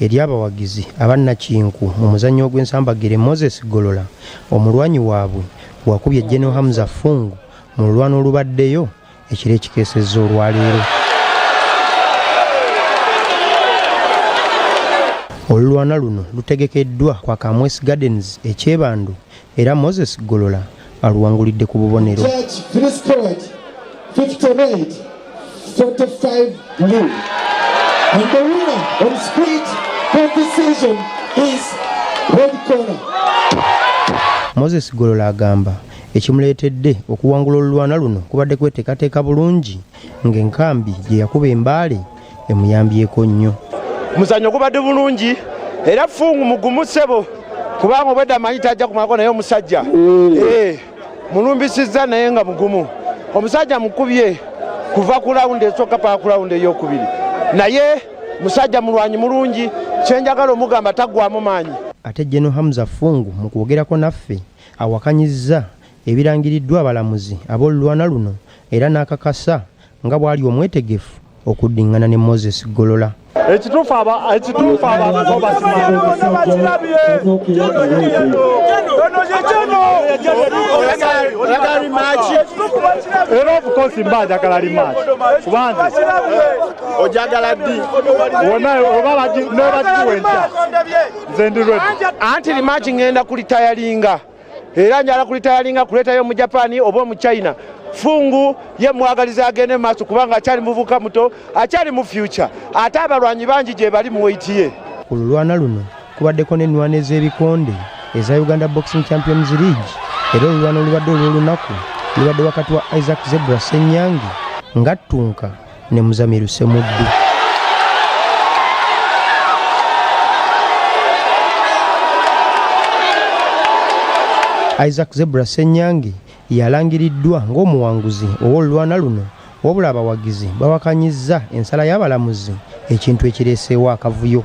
Eri abawagizi aba Nakinku mu muzannyo ogw'ensambagere Moses Golola omulwanyi waabwe bw'akubye General Hamza Fungu mu lulwana olubaddeyo ekiro ekikeesezza olwaleero. Olulwana luno lutegekeddwa kwa Kamwesi Gardens e Kyebando era Moses Golola aluwangulidde ku bubonero. Judge three scored 50 red, 45 blue. And the winner on split for decision is red corner. Moses Golola agamba ekimuleetedde okuwangula olulwana luno kubadde kweteekateeka bulungi ng'enkambi gye yakuba embaale emuyambyeko nnyo. Omuzannyo gubadde bulungi era Fungu mugumu ssebo kubanga obwedda amanyi tajja kumalako naye omusajja mm. Mulumbisizza naye nga mugumu. Omusajja mukubye kuva ku lawundi esooka paka ku lawundi eyokubiri naye musajja mulwanyi mulungi kyenjagala omugamba taggwamu maanyi. Ate General Hamza Fungu mu kwogerako naffe awakanyizza ebirangiriddwa abalamuzi ab'olulwana luno era n'akakasa nga bw'ali omwetegefu okuddingana ne Moses Golola. Ekituufu aba ekituufu abantu bo bakimanyi. Era of course mba njagala rematch kuba nze ojagala ddi wonna oba nebagiwa enkya nze ndi ready. Anti rematch ngenda kulitayalinga era njala kulitayalinga kuleetayo omujapani oba omuchina. Fungu ye mwagaliza agende maaso kubanga akyali muvuka muto akyali mu future ate abalwanyi bangi gye bali mu weight ye. Ku lulwana luno kubaddeko n'ennwana ez'ebikonde eza Uganda Boxing Champions League era olulwana olubadde olw'olunaku lubadde wakati wa Isaac Zebra Ssenyange ng'attunka ne Muzamiru Ssemuddu. Isaac Zebra Ssenyange yalangiriddwa ng'omuwanguzi ow'olulwana luno wabula abawagizi bawakanyizza ensala y'abalamuzi ekintu ekireeseewo akavuyo.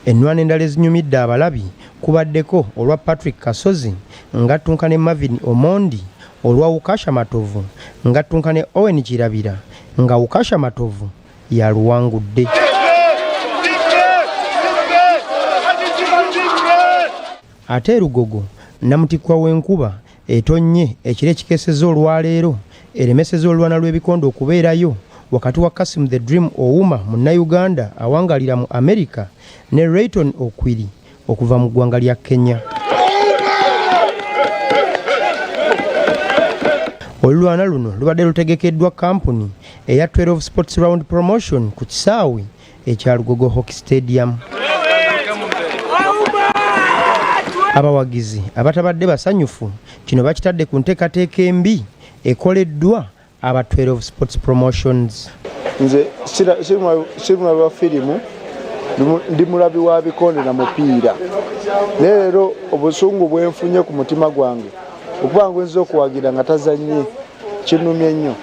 Ennwana endala ezinyumidde abalabi kubaddeko olwa Patrick Kasozi ng'attunka ne Marvin Omondi, olwa Ukasha Matovu ng'attunka ne Owen Kirabira nga Ukasha Matovu yaluwangudde. Ate e Lugogo, nnamutikkwa w'enkuba etonnye ekiro ekikeesezza olwaleero eremesezza olulwana lw'ebikonde okubeerayo wakati wa Kassim The Dream Ouma Munnayuganda awangaalira mu Amerika ne Rayton Okwiri okuva mu ggwanga lya Kenya. Olulwana luno lubadde lutegekeddwa kkampuni eya 12 Sports Round Promotion ku kisaawe ekya Lugogo Hockey Stadium. Abawagizi abatabadde basanyufu kino bakitadde ku nteekateeka embi ekoleddwa aba 12 Sports Promotions. Nze siri mulabi wa firimu, ndi mulabi wa bikonde na mupiira, naye leero obusungu bwenfunye ku mutima gwange okuba nga nziza okuwagira nga tazannye kinnumye nnyo,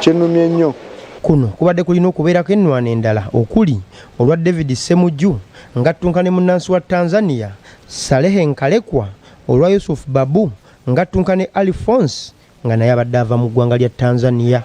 kinnumye nnyo. Kuno kubadde kulina okubeerako ennwana endala okuli olwa David Ssemujju ng'attunka ne munnansi wa Tanzania Salehe Nkalekwa, olwa Yusuf Babu ng'attunka ne Alphonse nga naye abadde ava mu ggwanga lya Tanzania.